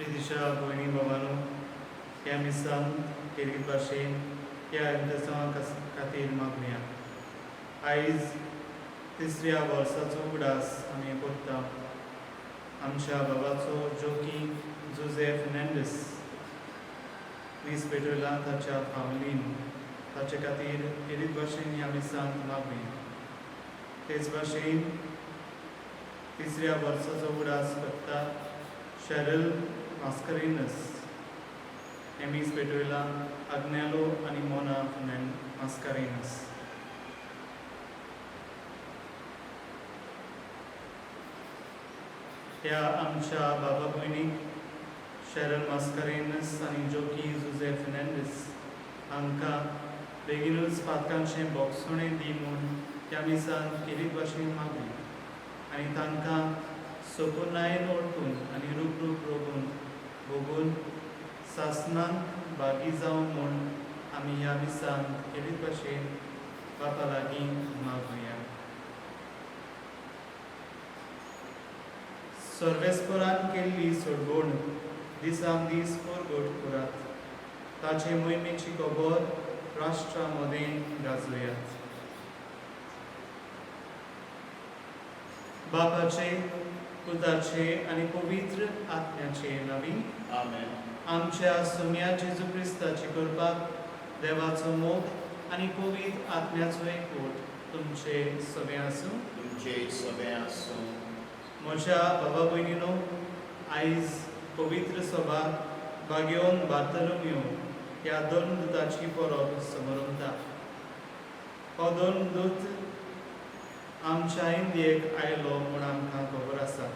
प्रितीच्या भयणी बाबानो, ह्या मिसान खेरीत भाशेन ह्या इंतेसांवा खातीर मागुया. आयज तिसऱ्या वर्साचो उगडास आमी करता आमच्या बाबाचो जोकी जुजे फेर्नांडीस मीस पेटयला ताच्या फामिलीन, ताचे खातीर खेरीत भाशेन ह्या मिसांत मागुया. तेच भाशेन तिसऱ्या वर्साचो उगडास करता शॅरल मास्करिनस हें मीस पेटयला आग्नेलो आनी मोना मास्करिनस. ह्या आमच्या बाबा भयणीक शॅरल मास्करेनस आनी जोकी जुजे फेर्नांडीस हांकां बेगीनूच पातकांचें बोगसणें दी म्हूण ह्या मिसान खेरीत भाशेन मागली आनी तांकां सोपुनायन ओळखून आनी रूप रूप रोगून भोगून सासनांत भागी जावं म्हूण आमी ह्या मिसान खेरीत भाशेन बापा लागीं मागुया. सर्वेस्परान केल्ली सोडवण दिसान दीस परगट करात, ताचे मोहिमेची खबर राष्ट्रा मदें गाजोयात. बापाचे, पुताचे आनी पवित्र आत्म्याचे नांवी. आमेन. आमच्या सोम्या जेजू क्रिस्ताची करपाक, देवाचो मोग आनी पवित्र आत्म्याचो एकवट तुमचे सगळें आसूं. तुमचे सगळें आसूं. म्हज्या बाबा भयणीनो, आयज पवित्र सभा भाग्योन बार्तलोमियो ह्या दोन दुताची परब समरमता. हो दोन दूत आमच्या इंडियेक आयलो म्हूण आमकां खबर आसा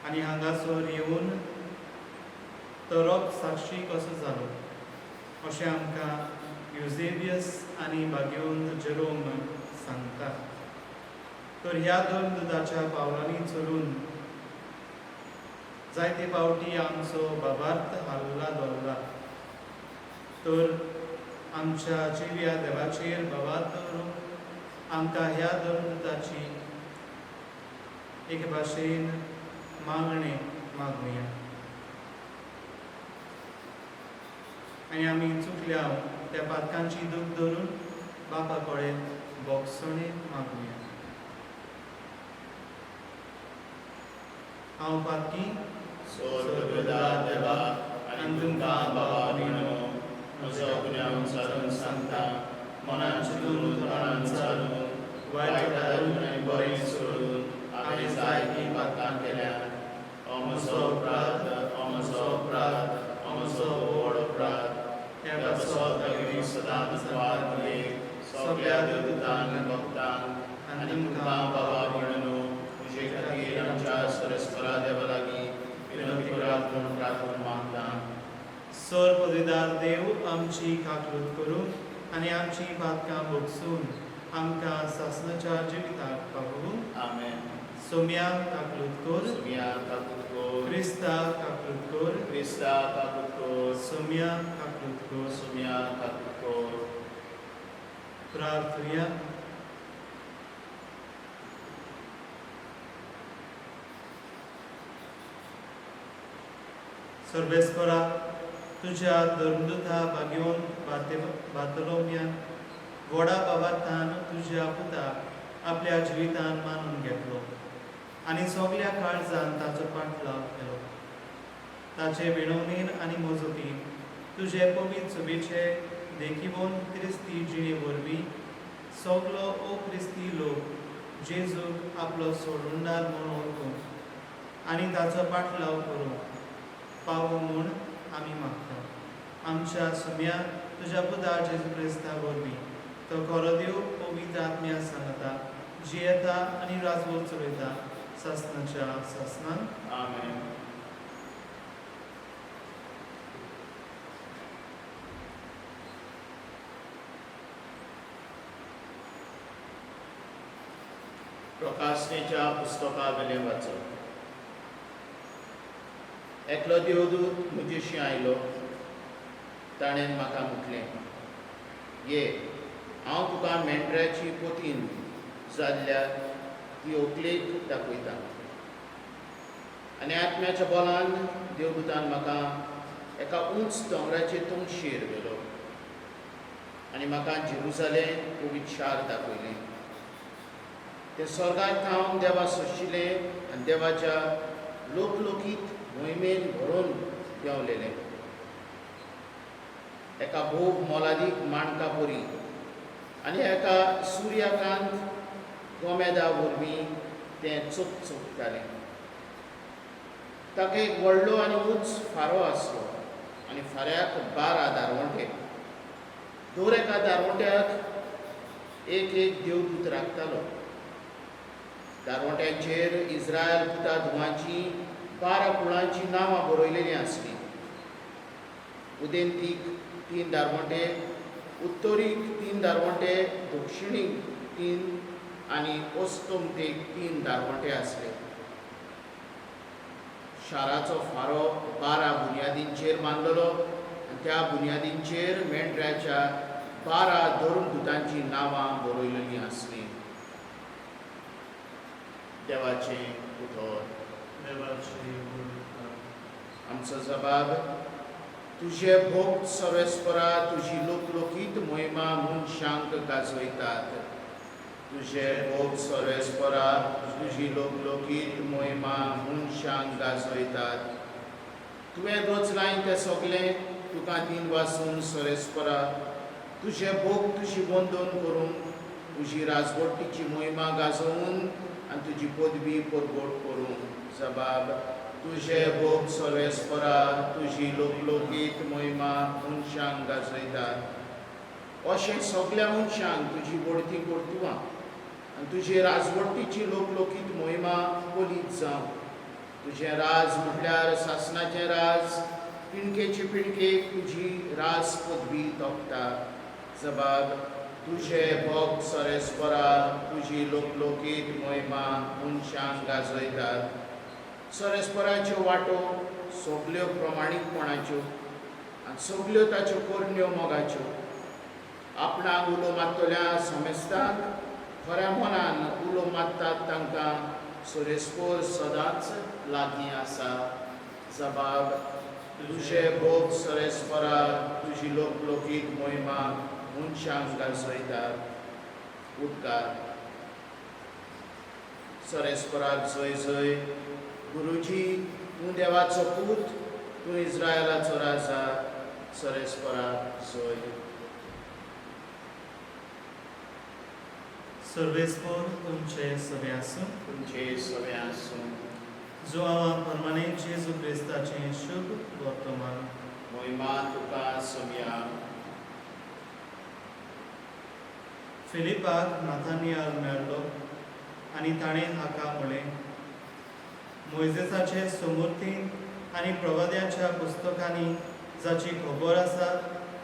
आनी हांगासर येवन तो रोग साक्षी कसो जालो अशें आमकां युजेबियस आनी भाग्यवंत जेरोम सांगता. तर ह्या दोन दुताच्या पावलांनी चलून जायते फावटी आमचो बाबार्थ हाल्ला धरला, तर आमच्या जिव्या देवाचेर बाबार्थ दवरूंक आमकां ह्या दोन दुताची एके भाशेन मागणें मागुया. आनी आमी चुकल्या त्या पातकांची दूख धरून बापा कडेन बोगसणें मागुया. हांव पातकी. स्वर्गदा देवा आनी तुमकां बाबा भयणो म्हजो गुन्यांव विचारून सांगता. मनान चिंतून, तोंडान विचारून, वायट धारून आनी बरें सोडून हांवें जायतीं पातकां केल्यात. हो म्हजो अपराध, हो म्हजो अपराध, हो म्हजो व्हड अपराध. त्या पासत भगिनी सदांच वाद सगळ्या देवदूतांक आनी भक्तांक आनी तुमकां बाबा भयणो म्हजे खातीर आमच्या सरस्परा देवा लागीं विनंती करात म्हूण प्रार्थना मागता. सर पदवीदार देव आमची काकलूत करूं आनी आमची पातकां भोगसून आमकां सासणाच्या जिविताक पावोवं. आमेन. सोम्या काकलूत कर. सोम्या काकूत कर. क्रिस्ता काकलूत कर. क्रिस्ता काकूत कर. सोम्या काकलूत कर. सोम्या काकूत कर. प्रार्थुया. सर्वेस्परा, तुज्या धर्मदूता भाग्योन बार्तलोमियान व्हडा बाबार्थान तुज्या पुताक आपल्या जिवितान मानून घेतलो आनी सगल्या काळजान ताचो पाठलाव केलो. ताचे विणवणेन आनी मजतीन तुजे पवित्र सभेचे देखिवंत क्रिस्ती जिणे वरवीं सगलो ओ क्रिस्ती लोक जेजूक आपलो सोडणदार म्हूण वळखूंक आनी ताचो पाठलाव करूंक पावो म्हूण आमी मागता. आमच्या सुम्या तुज्या पुता जेजू क्रिस्ता वरवीं, तो खरो देव पवित्र आत्म्या सांगता जियेता आनी राजवट चलयता सासणाच्या सासणान. आमेन. प्रकाशनेच्या पुस्तका वेलें वाचप. एकलो देवदूत म्हजेशी आयलो. ताणें म्हाका म्हटलें, ये, हांव तुका मेंढऱ्याची पोतीन जाल्ल्या ती व्हंकलेक दाखयता. आनी आत्म्याच्या बलान देवदूतान म्हाका एका उंच दोंगराचे तोंगशेर व्हेलो आनी म्हाका जेरुजालेम पवित्र शार दाखयलें. तें स्वर्गात थावन देवा सोशिल्लें आनी देवाच्या लोकलोकीत मोहिमेन भरून देंवलेलें, एका भोव मोलादीक माणका परी आनी एका सुर्यकांत गोमेदा वरवीं तें चकचकतालें. ताका एक व्हडलो आनी उंच फारो आसलो आनी फाऱ्याक 12 दारवंटे. दर एका दारवंट्याक एक एक देवदूत राखतालो. दारवंट्यांचेर इस्रायल पुता धुवांची 12 कुळांचीं नांवां बरयलेलीं आसलीं. उदेंतीक 3 दारवंटे, उत्तरीक 3 दारवंटे, दक्षिणीक 3 आनी अस्तंतेक 3 दारवंटे आसले. शाराचो फारो 12 बुन्यादींचेर बांदलेलो आनी त्या बुन्यादींचेर मेंढऱ्याच्या 12 धर्मदूतांचीं नांवां बरयलेलीं आसलीं. देवाचें उतर. देवाची उर्बा. आमचो जबाब: तुजे भोग सर्वेस्परा, तुजी लोकलोकीत मोहिमा मनशांक गाजयतात. तुजे भोग सर्वेस्परा, तुजी लोकलोकीत मोहिमा मनशांक गाजयतात. तुवें रचलाय तें सगळें तुका दिनवासून सर्वेस्परा. तुजे भोग तुजी वंदन करूंक, तुजी राजवटीची मोहिमा गाजोवन आनी तुजी पदवी परगट करूंक. जबाब: तुजे भोग सर्वेस्परा, तुजी लोकलोकीत मोहिमा मनशांक गाजयतात. अशें सगल्या मनशांक तुजी बढती कर्तुवां आनी तुजी राजवटीची लोकलोकीत मोहिमा पलीत जावं. तुजें राज म्हटल्यार सासनाचें राज, पिणकेची पिणकेक तुजी राज पदवी तोपता. जबाब: तुजे भोग सरेस्परा, तुजी लोकलोकीत मोहिमा मनशांक गाजयतात. सरेस्पराच्यो वाटो सगल्यो प्रमाणीकपणाच्यो आनी सगल्यो ताच्यो करण्यो मोगाच्यो. आपणाक उलो मारतल्या समेस्तांक, खऱ्या मनान उलो मारतात तांकां सरेस्पोर सदांच लागीं आसा. जबाब: तुजे भोग सरेस्परा, तुजी लोकलोकीत मोहिमा मनशांक गाजयतात. उद्गार: सरेस्पराक जय जय. गुरुजी, तूं देवाचो पूत, तूं इस्रायलाचो राजा. सरेस्पराक जय. सर्वेस्पोर तुमचे सगळे आसूं. तुमचे सगळे आसूं. जुआंवा प्रमाणे जेजू क्रिस्ताचें शुभ वर्तमान. मोहिमा तुका सोमया. फिलिपाक नाथानियल मेळ्ळो आनी ताणें हाका म्हळें, मोयजेसाचे समूर्तींत आनी प्रवाद्यांच्या पुस्तकांनी जाची खबर आसा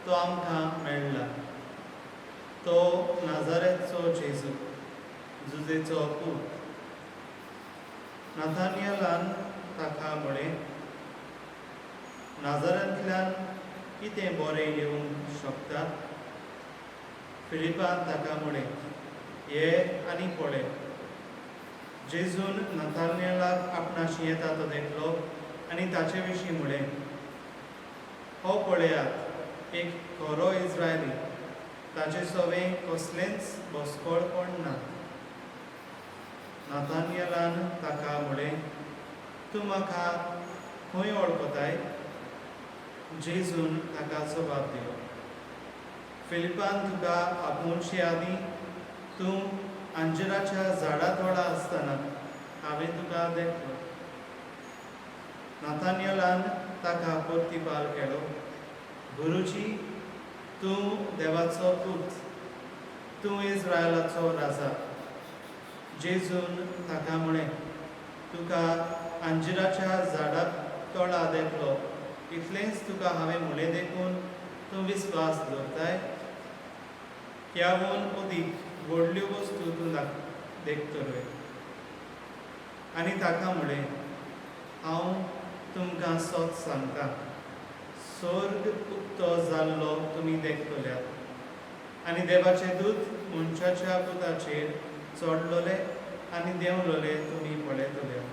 तो आमकां मेळ्ळा, तो नाजारेचो जेजू, जुजेचो पूत. नाथानियलान ताका म्हळें, नाजारांतल्यान कितें बरें येवंक शकता? फिलिपान ताका म्हळें, ये आनी पळय. जेजून नाथानियलाक आपणाशी येता तो देखलो आनी ताचे विशीं म्हळें, हो पळयात एक खरो इस्रायली, ताचे सवें कसलेंच बसकोळपण ना. नाथानियलान ताका म्हळें, तूं म्हाका खंय वळखताय? जेजून ताका जबाब दिलो, फिलिपान तुका आपोवचे आदीं तूं अंजिराच्या झाडा तोडा आसतना हांवें तुका देखलो. नाथानियलान ताका प्रतिपाल केलो, गुरुजी, तूं देवाचो पूत, तूं इस्रायलाचो राजा. जेजून ताका म्हळें, तुका अंजिराच्या झाडा तोडा देखलो इतलेंच तुका हांवें म्हणलें देखून तूं विस्वास दवरताय? ह्यावून अदीक व्हडल्यो वस्तू तूं देखतलोय. आनी ताका म्हळें, हांव तुमकां सत सांगता, स्वर्ग उक्तो जाल्लो तुमी देखतल्यात आनी देवाचे दूत मनशाच्या पुताचेर चडलोले आनी देंवलोले तुमी पळयतल्यात.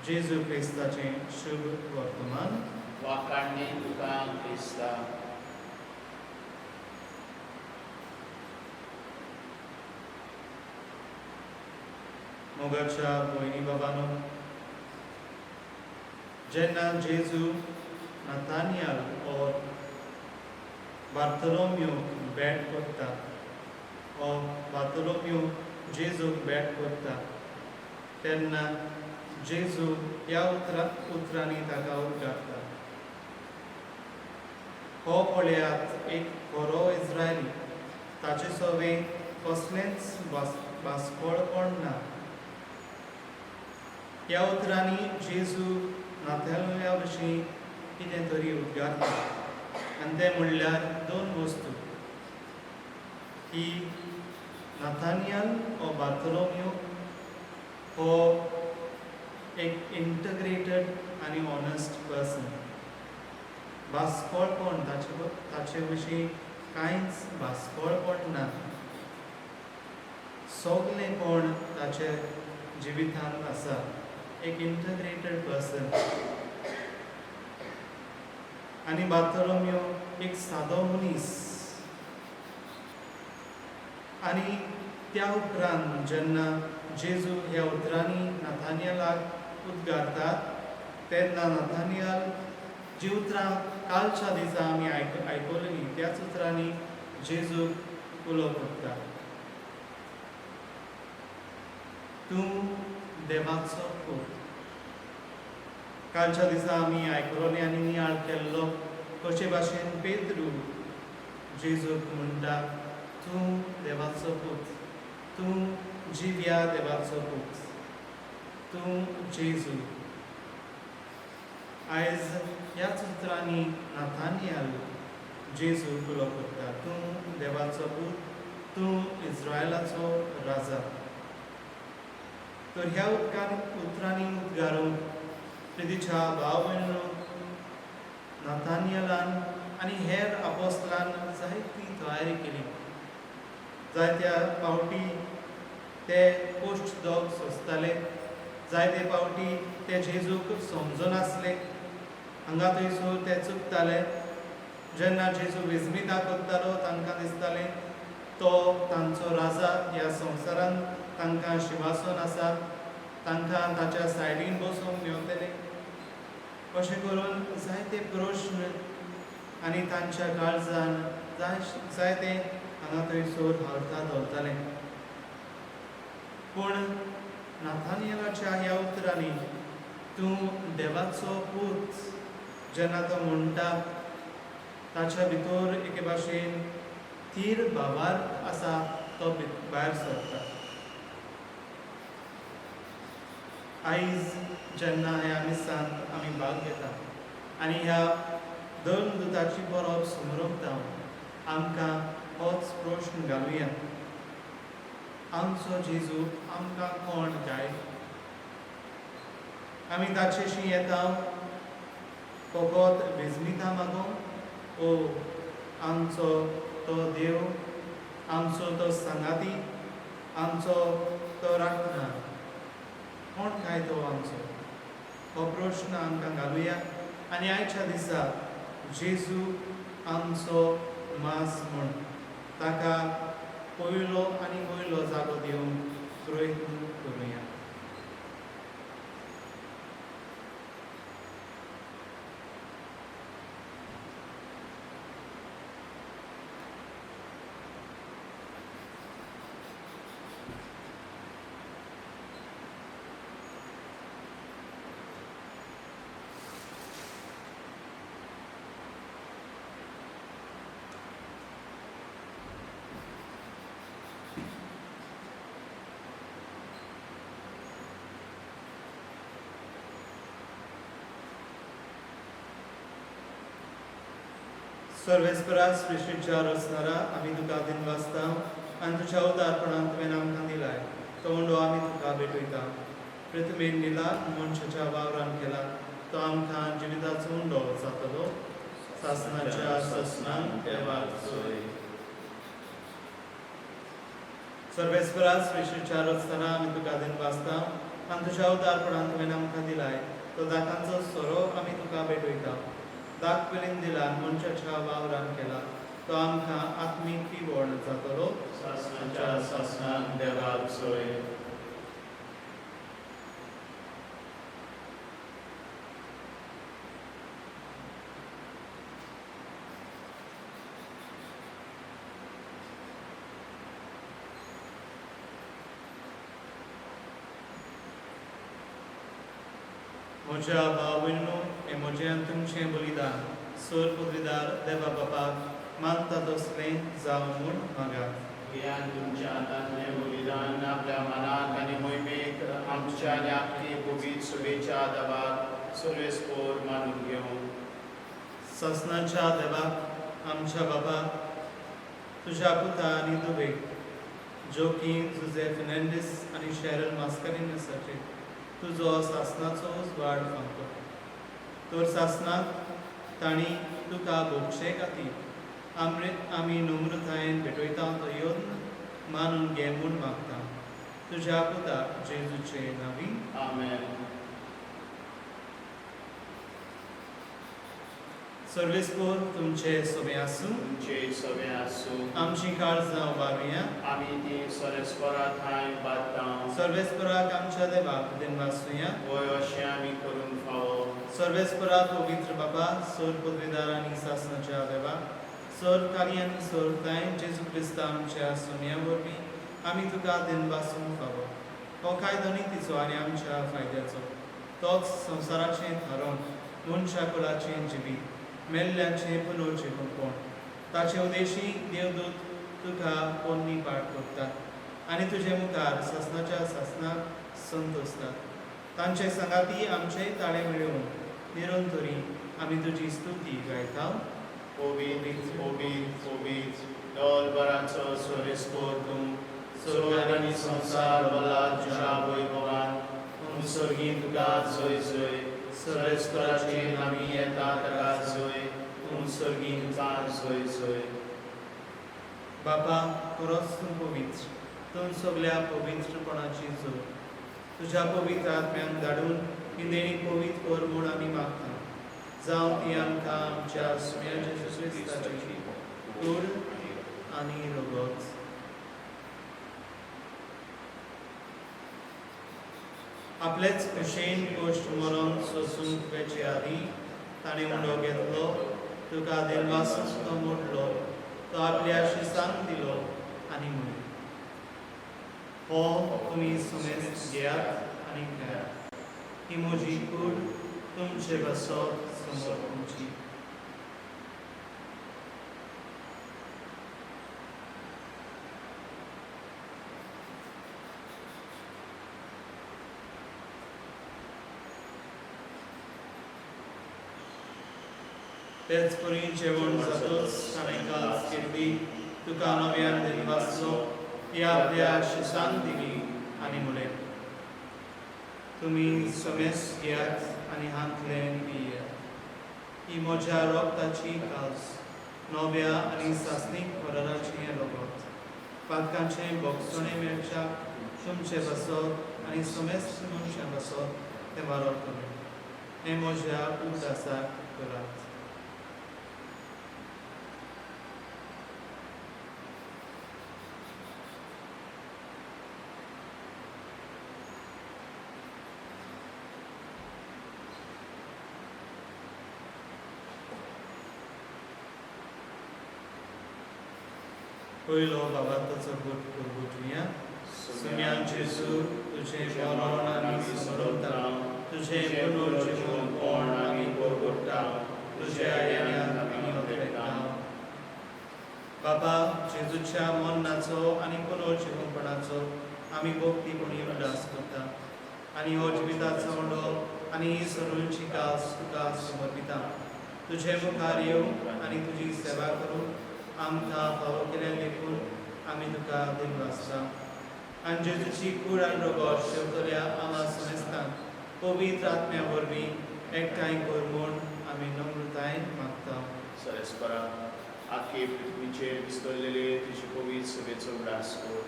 जेजू क्रिस्ताचें शुभ वर्तमान. वाखाणणी तुका क्रिस्ता. मोगाच्या भयणी बाबानो, जेन्ना जेजू नथानियल और बार्थोलोम्यूक भेट करता ओ बार्थोलोम्यू जेजूक भेट करता तेन्ना जेजू ह्या उतरांनी ताका उद्गारता, हो पळयात एक खरो इस्रायली, ताचे सवें कसलेंच बास्कोळपण ना. ह्या उतरांनी जेजू नाथानियला विशीं कितें तरी उद्गारता आनी तें म्हणल्यार दोन वस्तू की नाथानियल ओ बार्थोलोम्यू हो एक इंटग्रेटेड आनी ऑनस्ट पर्सन, बास्कोळपण ताचे विशीं कांयच बास्कोळपण ना, सगलें कोण ताचे जिवितांत आसा, एक इंटग्रेटेड पर्सन. आनी बार्थोलोम्यू एक सादो मनीस. आनी त्या उपरांत जेन्ना जेजू ह्या उतरांनी नाथानियलाक उद्गारतात तेन्ना नाथानियल जी उतरां कालच्या दिसा आमी आयकली त्याच उतरांनी जेजूक उलो करता, तूं देवाचो पूत. कालच्या दिसा आमी आयकलोनी आनी नियाळ केल्लो कशे भाशेन पेद्रू जेजूक म्हणटा, तूं देवाचो पूत, तूं जिव्या देवाचो पूत, तूं जेजू. आयज ह्याच उतरांनी नाथानियल जेजूक उलो करता, तूं देवाचो पूत, तूं इस्रायलाचो राजा. तर ह्या उतरांनी उद्गारूंक प्रितीच्या भाव भयणीनो, नाथानियलान आनी हेर आपोस्लान जायती तयारी केली. जायत्या फावटी ते कोश्ट दोग सोंसताले, जायते फावटी ते जेजूक समजनासले, हांगा थंयसर ते चुकताले. जेन्ना जेजू विजमिता करतालो तांकां दिसतालें तो तांचो राजा, ह्या संवसारांत तांकां शिवासन आसा, तांकां ताच्या सायडीन बसूंक मेवतलें. अशें करून जायते प्रश्न आनी तांच्या काळजान जायते हांगा थंयसर हालता धोलतालें. पूण नाथानियलाच्या ह्या उतरांनी तूं देवाचो पूत जेन्ना तो म्हणटा ताच्या भितर एके भाशेन थीर भावार्थ आसा तो भायर सरता. आयज जेन्ना ह्या मिसांत आमी भाग घेता आनी ह्या दोन दुताची परब समरपता आमकां होच प्रश्न घालुया, आमचो जेजू आमकां कोण काय? आमी ताचेशी येता फकत विजमिता मागोवंक ओ आमचो तो देव, आमचो तो सांगाती, आमचो तो राखणार कोण काय तो आमचो? हो प्रश्न आमकां घालुया आनी आयच्या दिसा जेजू आमचो मास म्हूण ताका पयलो आनी वयलो जागो दिवंक प्रयत्न करुया. सर्वेस्परा सृश्टीच्या रचणारा आमी तुका दिनवासता आनी तुज्या उदारपणान तुवें आमकां दिलाय तो उंडो आमी तुका भेटयता. पृथ्वीन दिला मनशाच्या वावरान केला तो आमकां जिविताचो उंडो जातलो. सासनाच्या सासनान देवाक सोय. सर्वेस्परा सृश्टीच्या रचणारा आमी तुका दिनवासता आनी तुज्या उदारपणान तुवें आमकां दिलाय तो दाकांचो सोरो आमी तुका भेटयता. दाक पिलीन दिला मनशाच्या वावरान केला तो आमकां आत्मीक पिवण जातलो. सासणाच्या सासणाक देवाक सोय. म्हज्या भाव भयणींनो, हें म्हजें आनी तुमचें बलिदान सर पदवीदार देवा बापाक मानता तसलें जावं म्हूण मागात. गियान तुमच्या हातांतलें बलिदान आपल्या मनाक आनी मोहिमेक आमच्या आनी आपली पवित्र सभेच्या देवाक सर्वेस्पोर मानून घेवं. सासणाच्या देवाक आमच्या बाबाक तुज्या पुता आनी धुवेक जोकी जुजे फेर्नांडीस आनी शॅरल मास्करिनसाचेर तुजो सासणाचो उजवाड फांकलो तर सासणाक तांणी तुका भोगशे खातीर आमी नम्रतायेन भेटयता तो यत्न मानून घे म्हूण मागता तुज्या पुता जेजूचे नांवी. आमेन. सर्वेस्पोर तुमचे सोबें आसूं. तुमचे सगळें आसूं. आमची काळजां उबारुया. आमी ती सर्वेस्परा ठांय बांदता. सर्वेस्पराक आमच्या देवाक दिनवासुया. वय अशें आमी करूंक फावो. सर्वेस्परा पवित्र बाबा सर पदवीदार आनी सासणाच्या देवा सर कार्य आनी सर ताय जेजू क्रिस्ता आमच्या सोम्या वरवीं आमी तुका दिनवासूंक फावो. हो कायदो नितीचो आनी आमच्या फायद्याचो तोच संवसाराचें थारोवन मनशा कुळाचें जिवीत मेल्ल्याचें पुनर्जिवपण ताचे उदेशी देवदूत तुका पोन्नी पाठ करतात आनी तुजे मुखार सासणाच्या सासणाक संतोसतात. तांचे सांगाती आमचे ताळे मेळोवन निरंतरी आमी तुजी स्तुती गायता. पवित्र पवित्र पवित्र डोलभराचो सर्वेस्पोर तूं स्वर्ग आनी संवसार भरला तुज्या वैभवान. तूं स्वर्गी तुका जय जय. सर्वेस्पराचे नामी येता ताका जय. तूं स्वर्गी तुका जय जय. बापा खरोच तूं पवित्र, तूं सगल्या पवित्रपणाची जोड. तुज्या पवित्र आत्म्याक धाडून ही देणी पवित्र कर म्हूण आमी मागता. जावं ती आमकां आमच्या सुम्या जेजू क्रिस्ताची कूड आनी रगत. आपलेच खुशेन गोश्ट मरण सोसूंक वेचे आदीं ताणें उंडो घेतलो, तुका दिनवासून तो मोडलो, तो आपल्या शिसांक दिलो आनी म्हणलें, हो तुमी सुमेस्त घेयात आनी खायात, ही म्हजी कूड तुमचे पासत समर्पणची. तेच परी जेवण जातच ताणें कास घेतली, तुका नव्यान दिनवासलो, ती आपल्या शिसांक दिली आनी म्हणलें, तुमी समेस्त घेयात आनी हांतलें पियात, ही म्हज्या रोगताची कास नव्या आनी सासणीक कराराचें रगत. पातकांचें भोगसणें मेळच्याक तुमचे पासत आनी समेस्त मनशां पासत तें वारतलें. हें म्हज्या उगडासाक करात. पयलो बाबाचो गोट पुरगुटुया. सुम्या जेजू तुजें मरण आमी समरता, तुजें पुनर्जीवनपण आमी परगट्टा, तुज्या येण्याक आमी अपेक्षा. बाबा जेजूच्या मरणाचो आनी पुनर्जीवनपणाचो आमी भक्तीपणी उडास करता आनी हो जिविताचो उंडो आनी ही सरूंची कास तुका समर्पिता. तुजे मुखार येवंक आनी तुजी सेवा करूंक आमकां फावो केल्या देखून आमी तुका दिनवासता. आनी जेजूची कूड आनी रगत शेवतल्या आमा समेस्तांक पवित्र आत्म्या वरवीं एकठांय कर म्हूण आमी नम्रतायेन मागता. सर्वेस्परा आख्खे पृथ्वीचेर विस्तरलेले तुजे पवित्र सभेचो उगडास कर.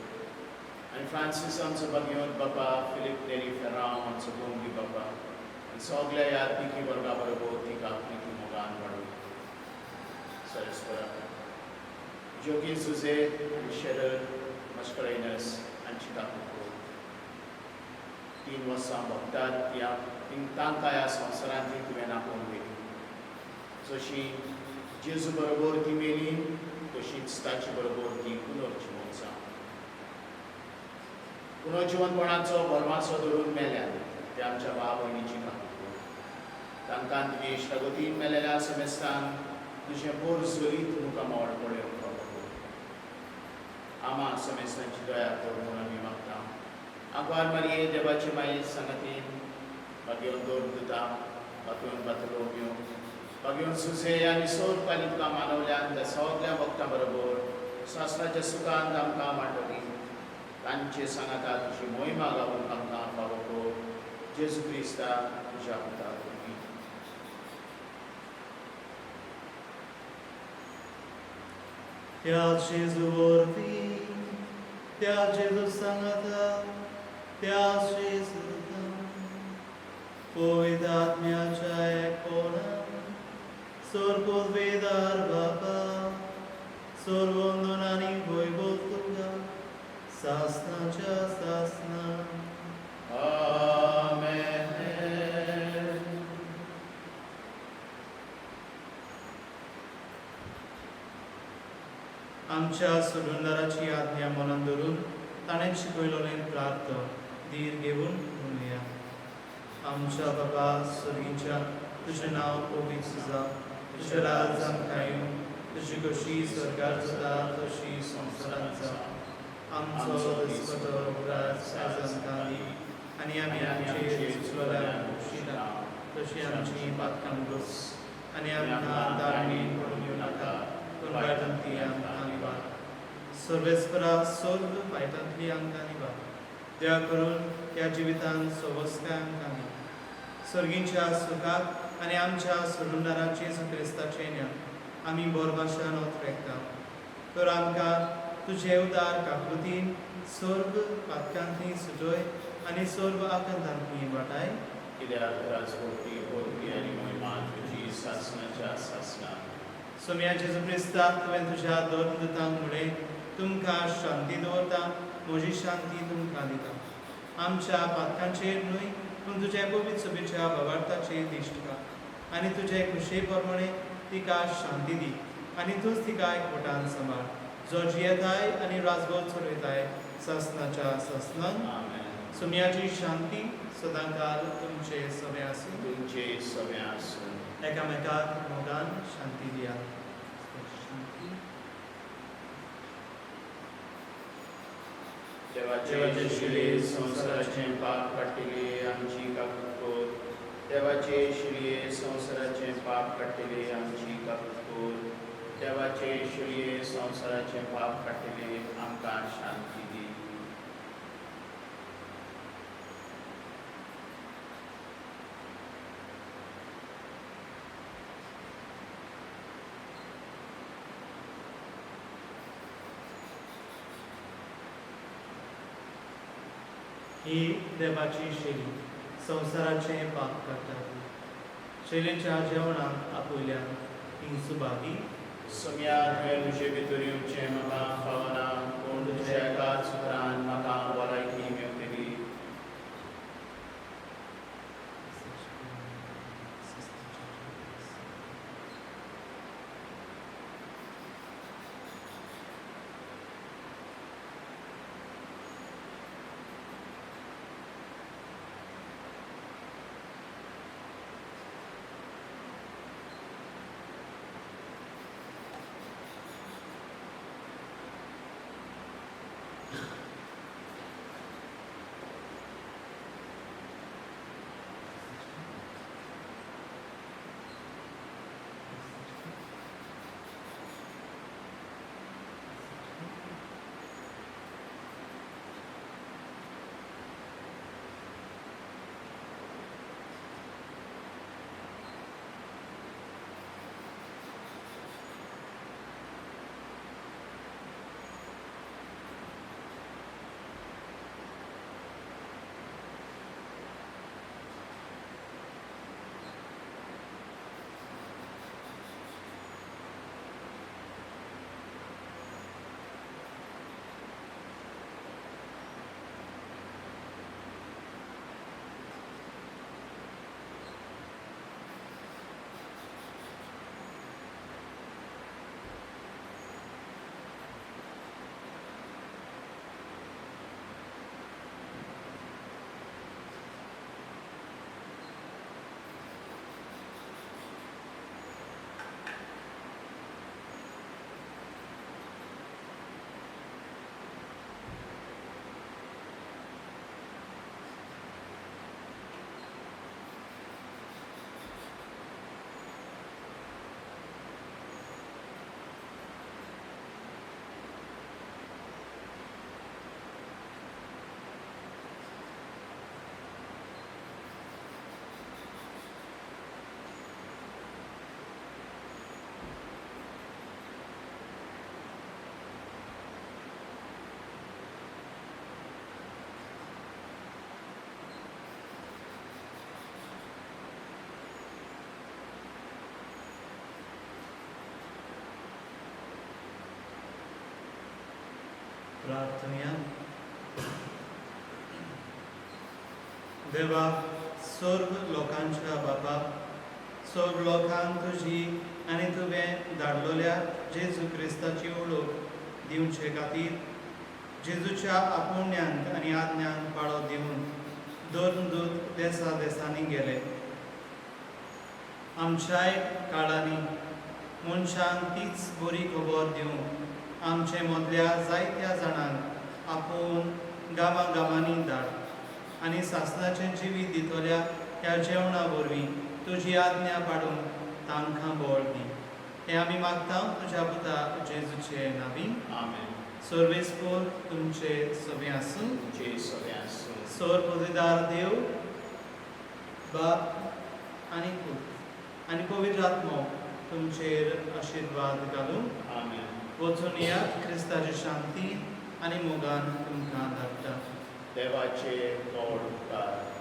आनी फ्रांसीस आमचो बागयोत बापा, फिलीप नेरी फेर्रांव आमचो गोंगी बापा आनी सगल्या ह्या तिकी वर्गा बरोबर तिका प्रिती मोगान वाडूं. सरस्परा जोगी जुझे आनी शेरल मस्करेनस हांची काकूट कर. 3 वर्सां भोगतात ती तांकां ह्या संवसारांतली तुवें आपोवन व्हेली. जशी जेजू बरोबर ती मेली तशीच ताचे बरोबर ती पुनर्जिवन जावं. पुनर्जिवनपणाचो भरमासो धरून मेल्यात ते आमच्या भाव भयणीची काकूट कर. तांकां तुगे इश्टागतीन मेलेल्या समेस्तान तुजें पोर जरीत मुखामळ पळोवंक फावो कर. आमा समेस्तांची दया कर म्हूण आमी मागता. आंकवार मारये देवाचे माये सांगातीन बागेवन दोर दुता, बागेवन बातलोम्यो, बागेवन सुजे आनी सोर पाली तुका मानवल्यान त्या सगल्या भक्तां बरोबर सासणाच्या सुखान आमकां वांटोली. तांचे सांगाता तुजी मोहिमा गावून तांकां फावो कर. जेजू क्रिस्ता तुज्या पुता वरवीं. त्या जेजू वरवीं, त्या जेजू सांगाता, त्या जेजूता, पवित्र आत्म्याच्या एकपणान, स्वर्गोद्वेदार बापा, सर्वंदन आनी वैभव तुका सासनाच्या सासना. आमेन. आमच्या सोडूनदाराची आज्ञा मनान धरून ताणें शिकयलें प्रार्थ धीर घेवन म्हणुया. आमच्या बाबा स्वर्गीच्या, तुजें नांव पवित्र जावं, तुजें राज आमकां येवं, तुजी कशी स्वर्गार जाता तशी संवसारांत जावं. आमचो दिसपटो उपरास आयज आमकां दी आनी आमी आमचे चुकल्यार बक्षिता तशी आमची पातकां गोस आनी आमकां ताळणी पडून येवं नाका, पूण वायटांतली आमकां निवार. सर्वेस्परा सर्व वायटांतली आमकां निवार. दया करून ह्या जिवितांत सवस्काय आमकां दी. सर्गींच्या सुखाक आनी आमच्या सोडूनदारा जेजू क्रिस्ताचें ज्ञान आमी बोरभाशान ओतरेकता. तर आमकां तुजे उदार काकृतीन सर्व पातकांतली सुटय आनी सर्व आकांतांतली वाटाय. कित्याक राजवटी पदवी आनी मोहिमा तुजी सासणाच्या सासणा. सोम्या जेजू क्रिस्ता, तुवें तुज्या दोन दुतांक म्हणलें, तुमकां शांती दवरता, म्हजी शांती तुमकां दिता. आमच्या पातकांचेर न्हय पूण तुज्या पवित्र सभेच्या भावार्थाचेर दिश्ट घाल आनी तुजे खुशे प्रमाणे तिका शांती दी आनी तूंच तिका एकवटान सांबाळ, जो जियेताय आनी राजगोत चलयताय सासनाच्या सासनान. आमेन. सोम्याची शांती सदांकाल तुमचे सवे आसूं. तुमचे सवे आसूं. एकामेकाक मोगान शांती दिया. शांती. देवाचे शिले संवसाराचें पाप काडटली आमची काकूट कर. देवाचे शिलये संवसाराचें पाप काडटली आमची काकूट कर. देवाचे शिलये संवसाराचें पाप काडटली आमकां शांती दी. ही देवाची शैली संवसाराचें पाप काडटा. शैलीच्या जेवणाक आपयल्यान ही सुभागी. सोम्या, तुवें म्हजे भितर येवचें म्हाका फावना, पूण तुज्या एकाच उतरान म्हाका बरायकी मेवतली. प्रार्थनया. देवा, सर्व लोकांच्या बापा, सर्व लोकांक तुजी आनी तुवें धाडलोल्या जेजू क्रिस्ताची ओळख दिवचे खातीर जेजूच्या आपोवण्यांक आनी आज्ञांक पाळो दिवन धर्मदूत देसा देसांनी गेले. आमच्याय काळांनी मनशांक तीच बरी खबर दिवंक आमचे मदल्या जायत्या जाणांक आपोवन गांवां गांवांनी धाड आनी सासणाचें जिवीत दितल्या ह्या जेवणा वरवीं तुजी आज्ञा पाडूंक तांकां बळ दी. हें आमी मागता तुज्या पुता जेजूचे नांवी. आमेन. सर्वेस्पोर तुमचे सगळें आसूं. तुमचे सगळें आसूं. सोर पविदार देव बाप आनी पूत आनी पवित्र आत्मो तुमचेर आशिर्वाद घालूं. आमेन. वचून येयात. क्रिस्ताची शांती आनी मोगान तुमकां धाडटा. देवाचे गोड उपकार.